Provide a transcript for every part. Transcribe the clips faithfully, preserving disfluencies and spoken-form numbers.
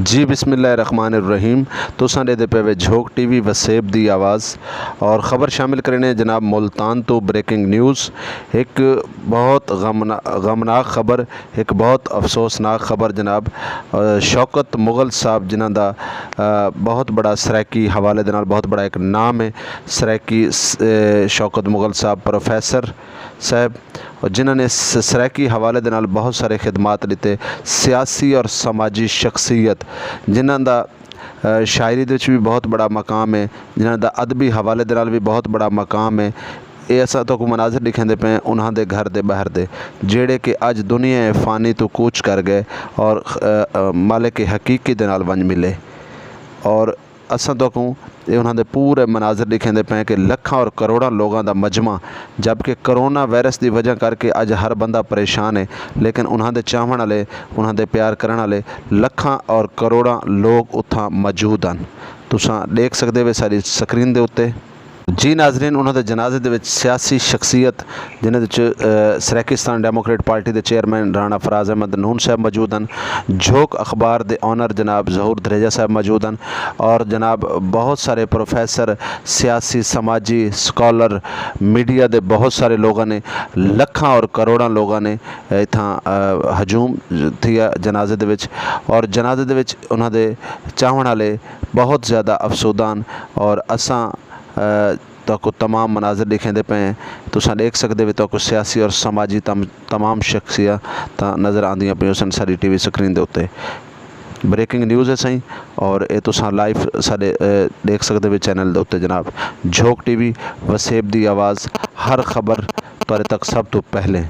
جی، بسم اللہ الرحمن الرحیم۔ تساں ݙیہدے پئے وے جھوک ٹی وی وسیب دی آواز، اور خبر شامل کرینے جناب ملتان تو بریکنگ نیوز۔ ہک بہت غمنا-، غمناک خبر، ہک بہت افسوسناک خبر جناب۔ آ، شوکت مغل صاحب جنہاں دا، آ، بہت بڑا سرائیکی حوالے دے نال بہت بڑا ہک نام ہے، سرائیکی س-، اے، شوکت مغل صاحب پروفیسر صاحب، اور جنہاں نے س-، سرائیکی حوالے دے نال بہت سارے خدمات ݙتے، سیاسی اور سماجی شخصیت جنہاں دا، آ، شاعری دے وچ بھی بہت بڑا مقام ہے، جنہاں دا ادبی حوالے دے نال بھی بہت بڑا مقام ہے۔ اے اساں تہاکوں مناظر ݙکھیندے پئے ہیں انہاں دے گھر دے ٻاہر دے، جیڑھے کہ اڄ دنیا فانی توں کوچ کر ڳئے اور، آ، آ، مالک حقیقی دے نال ونڄ ملے۔ اور اساں تہاکوں اے انہاں دے پورے مناظر ݙکھیندے پئے ہیں کہ لکھاں اور کروڑاں لوگاں دا مجمع، جبکہ کرونا وائرس دی وجہ کر کے اڄ ہر بندہ پریشان ہے، لیکن انہاں دے چاہوݨ والے، انہاں دے پیار کرݨ والے لکھاں اور کروڑاں لوگ اتھاں موجود ہن۔ تساں ݙیکھ سڳدے وے ساݙی سکرین دے اتے۔ جی ناظرین، انہاں دے جنازے دے وچ سیاسی شخصیت جنہاں دے وچ، آ، سرائیکستان ڈیموکریٹ پارٹی دے چیئرمین رانا فراز احمد نون صاحب موجود ہن، جھوک اخبار دے اونر جناب ظہور دھریجہ صاحب موجود ہن، اور جناب بہت سارے پروفیسر، سیاسی، سماجی، سکالر، میڈیا دے بہت سارے لوگاں نے، لکھاں اور کروڑاں لوگاں نے اتھاں، آ، ہجوم تھیا جنازے دے وچ، اور جنازے دے وچ انہاں دے چاہوݨ والے بہت زیادہ افسودہ ہن، اور اساں، آ، تہاکوں تمام مناظر ݙکھیندے پئے ہیں۔ تساں ݙیکھ سڳدے وے تہاکوں سیاسی اور سماجی تم-، تمام شخصیتاں نظر آندیاں پئیوں سن ساݙی ٹی وی سکرین دے اتے۔ بریکنگ نیوز ہے سئیں، اور اے تساں لائیو ساݙے، اے، ݙیکھ سڳدے وے چینل دے اتے جناب۔ جھوک ٹی وی، وسیب دی آواز، ہر خبر تہاݙے تک سب توں پہلے۔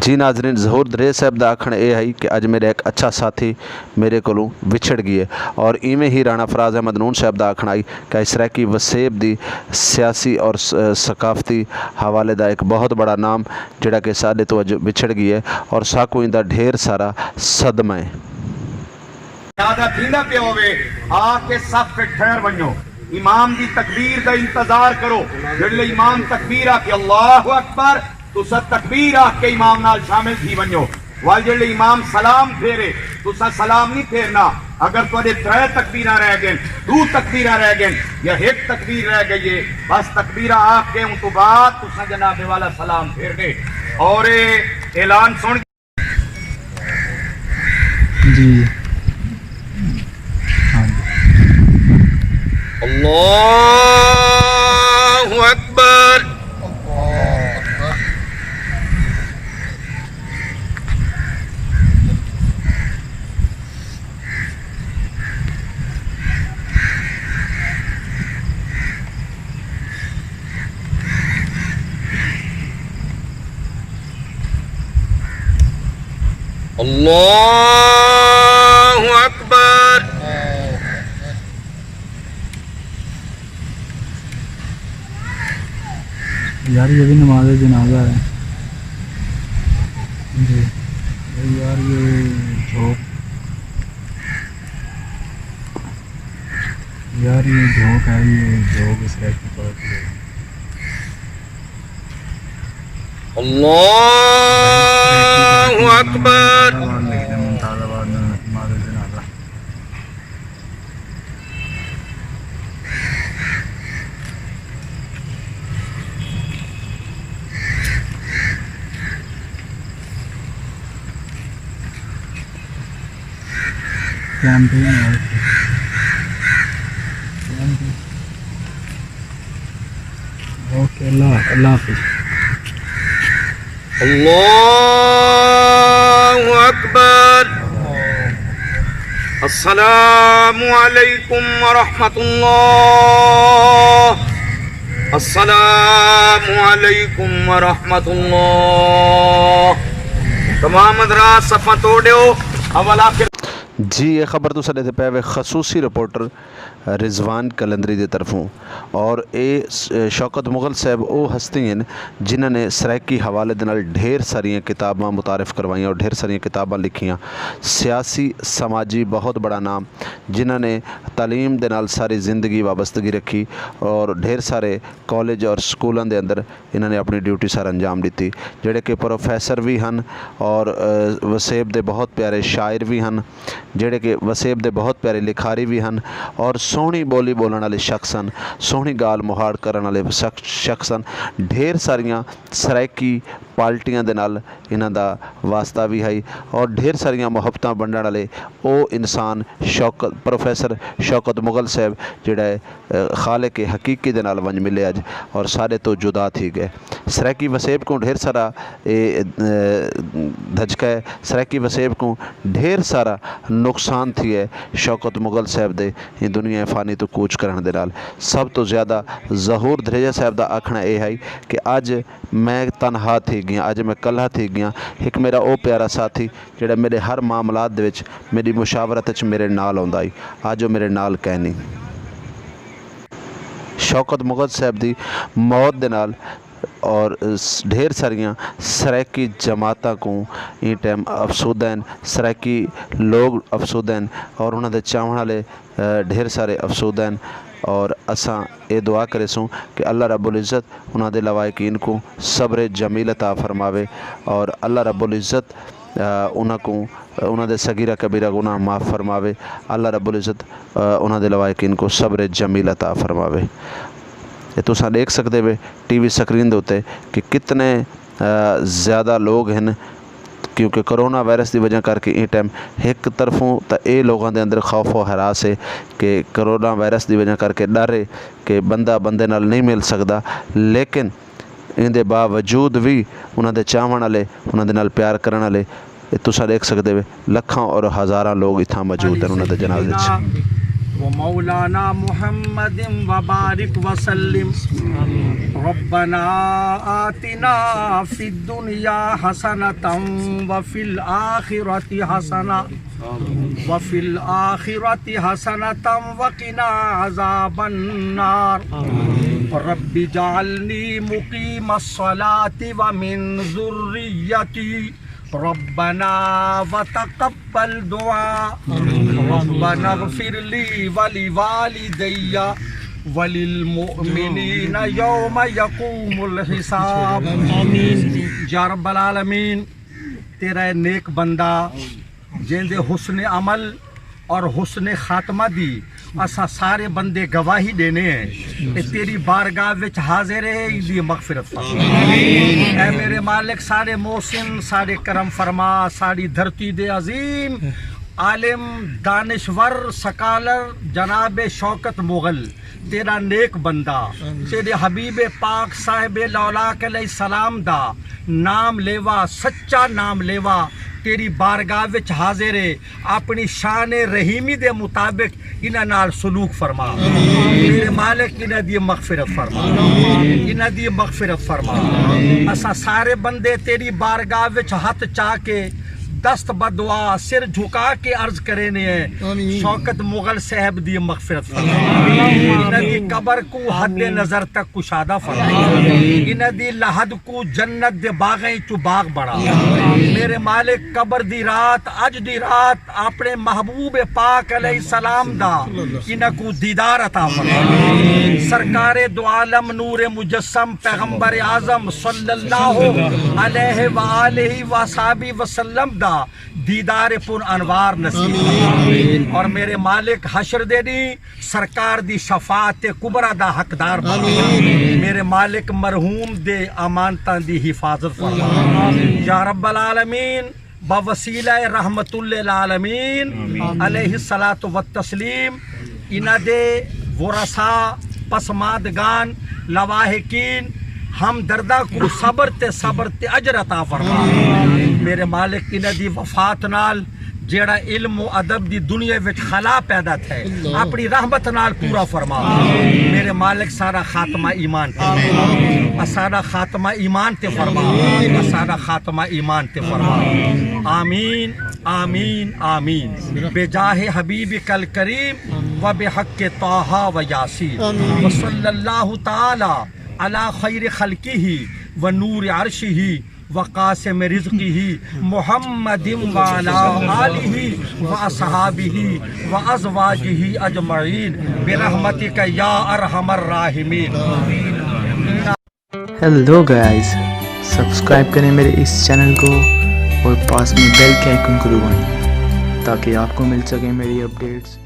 جی ناظرین، ظہور دھریجہ صاحب دا آکھݨ اے ہئی کہ اڄ میݙا ہک اچھا ساتھی میݙے کولوں وچھڑ ڳئے، اور ایویں ہی رانا فراز احمد نون صاحب دا آکھݨ ہئی کہ اڄ سرائیکی وسیب دی سیاسی اور س-، ثقافتی حوالے دا ہک بہت بڑا نام جیڑھا کہ ساݙے توں اڄ وچھڑ ڳئے، اور ساکوں ایندا ڈھیر سارا صدمہ ہے۔ زیادہ تھیندا پیا ہووے، آ کے صف وچ ٹھہر ونڄو۔ امام دی تکبیر دا انتظار کرو۔ جیڑھلے امام تکبیر آکھے، اللہ اکبر، تساں تکبیر آکھ کے امام نال شامل تھی ونڄو۔ ول جیڑھلے امام سلام پھیرے، تساں سلام نہیں پھیرنا۔ اگر تہاݙے ترے تکبیراں رہ ڳئن، ݙو تکبیراں رہ ڳئن یا ہک تکبیر رہ ڳئی ہے، بس تکبیراں آکھ کے اوں توں بعد تساں جناب والا سلام پھیرݙے۔ اور اے اعلان سݨ جی۔ ہاں جی۔ اللہ اکبر۔ اللہ اکبر۔ یار، یہ بھی نماز جنازہ ہے۔ جی۔ یار، یہ جھوک، یار، یہ جھوک ہے، یہ جھوک اس کا ایک پارٹ ہے۔ اللہ اکبر۔ تازہ آباد لکھ دیں، تازہ آباد میں نماز جنازہ۔ کیمپنگ ہے۔ اوکے، اللہ، اللہ حافظ۔ اللہ اکبر۔ السلام علیکم ورحمۃ اللہ۔ السلام علیکم ورحمۃ اللہ۔ تمام حضرات صفاں توڑ ݙیو۔ اول آخر۔ جی، اے خبر تساں ݙیہدے پئے وے خصوصی رپورٹر رضوان قلندری دی طرفوں۔ اور اے س- شوکت مغل صاحب او ہستی ہن جنہاں نے سرائیکی حوالے دے نال ڈھیر ساریاں کتاباں متعارف کروائیاں اور ڈھیر ساریاں کتاباں لکھیاں۔ سیاسی سماجی بہت بڑا نام، جنہاں نے تعلیم دے نال ساری زندگی وابستگی رکھی اور ڈھیر سارے کالج اور سکولاں دے اندر انہاں نے اپݨی ڈیوٹی سر انجام ݙتی، جیڑھے کہ پروفیسر وی ہن اور وسیب دے بہت پیارے شاعر وی ہن، جیڑھے کہ وسیب دے بہت پیارے لکھاری وی ہن اور سوہݨی ٻولی ٻولݨ والے شخص ہن، سوہݨی ڳالھ مہاڑ کرݨ والے شخص ہن۔ ڈھیر ساریاں سرائیکی پارٹیاں دے نال انہاں دا واسطہ وی ہئی اور ڈھیر ساریاں محبتاں ونڈݨ والے او انسان شوکت پروفیسر شوکت مغل صاحب جیڑھا ہے خالق حقیقی دے نال ونج ملے اج اور ساڈے توں جدا تھی گئے۔ سرائیکی وسیب کوں ڈھیر سارا اے دھچکا ہے، سرائیکی وسیب کوں ڈھیر سارا نقصان تھی ہے۔ شوکت مغل صاحب دے ایں دنیا فانی توں کوچ کرن دے نال سب توں زیادہ ظہور دھریجہ صاحب دا آکھنا اے ہئی کہ اج میں تنہا تھی گیاں، اج میں کلہا تھی گیاں۔ ہک میرا او پیارا ساتھی جیڑھا میڈے ہر معاملات دے وچ میڈی مشاورت وچ میرے نال ہوندا ہئی، اج او میرے نال کینی۔ شوکت مغل صاحب دی موت دے نال اور ڈھیر ساریاں سرائیکی جماعتاں کوں ایں ٹائم افسودہ ہن، سرائیکی لوگ افسودہ ہن اور انہاں دے چاہݨ والے ڈھیر سارے افسودہ ہن۔ اور اساں اے دعا کریسوں کہ اللہ رب العزت انہاں دے لواحقین کوں صبر جمیل عطا فرماوے اور اللہ رب العزت انہاں کوں انہاں دے صغیرہ کبیرہ گناہ معاف فرماوے۔ اللہ رب العزت انہاں دے لواحقین کوں صبر جمیل عطا فرماوے۔ اے تساں ݙیکھ سڳدے وے ٹی وی سکرین دے اتے کہ کتنے زیادہ لوگ ہن، کیونکہ کرونا وائرس دی وجہ کر کے ایں ٹائم ہک طرفوں تاں اے لوگاں دے اندر خوف و ہراس ہے کہ کرونا وائرس دی وجہ کر کے ݙر ہے کہ بندہ بندے نال نہیں مل سڳدا، لیکن ایندے باوجود وی انہاں دے چاہوݨ آلے، انہاں دے نال پیار کرݨ آلے، اے تساں ݙیکھ سڳدے وے لکھاں اور ہزاراں لوگ اتھاں موجود ہن انہاں دے جنازے اچ۔ ومولانا محمد وبارک وسلم۔ ربنا آتنا فی الدنیا حسنة وفی الآخرة حسنة وفی الآخرة حسنة وقنا عذاب النار۔ رب اجعلنی مقیم الصلاة ومن ذریتی۔ ربنا وتقبل دعاء۔ ربنا اغفر لی ولوالدی وللمؤمنین یوم یقوم الحساب۔ یا رب العالمین، تیرا اے نیک بندہ جیندے حسن عمل اور حسن خاتمہ دی اساں سارے بندے گواہی ݙینے ہیں۔ اے تیری بارگاہ وچ حاضر ہے، ایندی مغفرت فرما۔ اے میرے مالک، ساݙے محسن، ساݙے کرم فرما، ساݙی دھرتی دے عظیم عالم، دانشور، سکالر جناب شوکت مغل، تیݙا نیک بندہ، تیݙے حبیب پاک صاحب لولاک علیہ السلام دا نام لیوا، سچا نام لیوا، تیݙی بارگاہ وچ حاضر ہے۔ اپݨی شان رحیمی دے مطابق انہاں نال سلوک فرما۔ میرے مالک، انہاں دی مغفرت فرما۔ انہاں دی مغفرت فرما۔ اساں سارے بندے تیݙی بارگاہ وچ ہتھ چا کے دست بدعا، سر جھکا کے عرض کرینے ہیں، شوکت مغل صاحب دی مغفرت فرما۔ انہاں دی قبر کوں حد نظر تک کشادہ فرما۔ انہاں دی لحد کوں جنت دے باغیں چوں باغ بݨا۔ میرے مالک، قبر دی رات، اڄ دی رات اپݨے محبوب پاک علیہ السلام دا انہاں کوں دیدار عطا فرما۔ سرکار دو عالم نور مجسم پیغمبر اعظم صلی اللہ علیہ وآلہ وصحبہ وسلم دا دیدار پر انوار نصیب فرما۔ اور میرے مالک، حشر دے ݙینہہ سرکار دی شفاعت کبریٰ دا حقدار بݨا۔ میرے مالک، مرحوم دے امانتاں دی حفاظت فرما۔ یا رب العالمین، بوسیلہ رحمت للعالمین علیہ الصلوۃ والتسلیم، انہاں دے ورثاء، پسماندگان، لواحقین، ہمدرداں کوں صبر تے صبر تے اجر عطا فرما۔ میرے مالک، انہاں دی وفات نال جیڑھا علم و ادب دی دنیا وچ خلا پیدا تھئے، اپݨی رحمت نال پورا فرما۔ میرے مالک، ساݙا خاتمہ ایمان تے فرما۔ اساݙا خاتمہ ایمان تے فرما۔ اساݙا خاتمہ ایمان تے فرما۔ آمین، آمین، آمین۔ بجاہ حبیبک الکریم، وبحق طٰہٰ و یٰسین۔ آمین۔ وصلی اللہ تعالیٰ علی خیر خلقہ و نور عرشہ و قاسم رزقہ محمد و علی آلہ و اصحابہ و ازواجہ اجمعین برحمتک یا ارحم الراحمین۔ ہیلو گائز، سبسکرائب کریں میرے اس چینل کو اور پاس میں بیل کے آئیکن کو دبائیں تاکہ آپ کو مل سکیں میری اپڈیٹس۔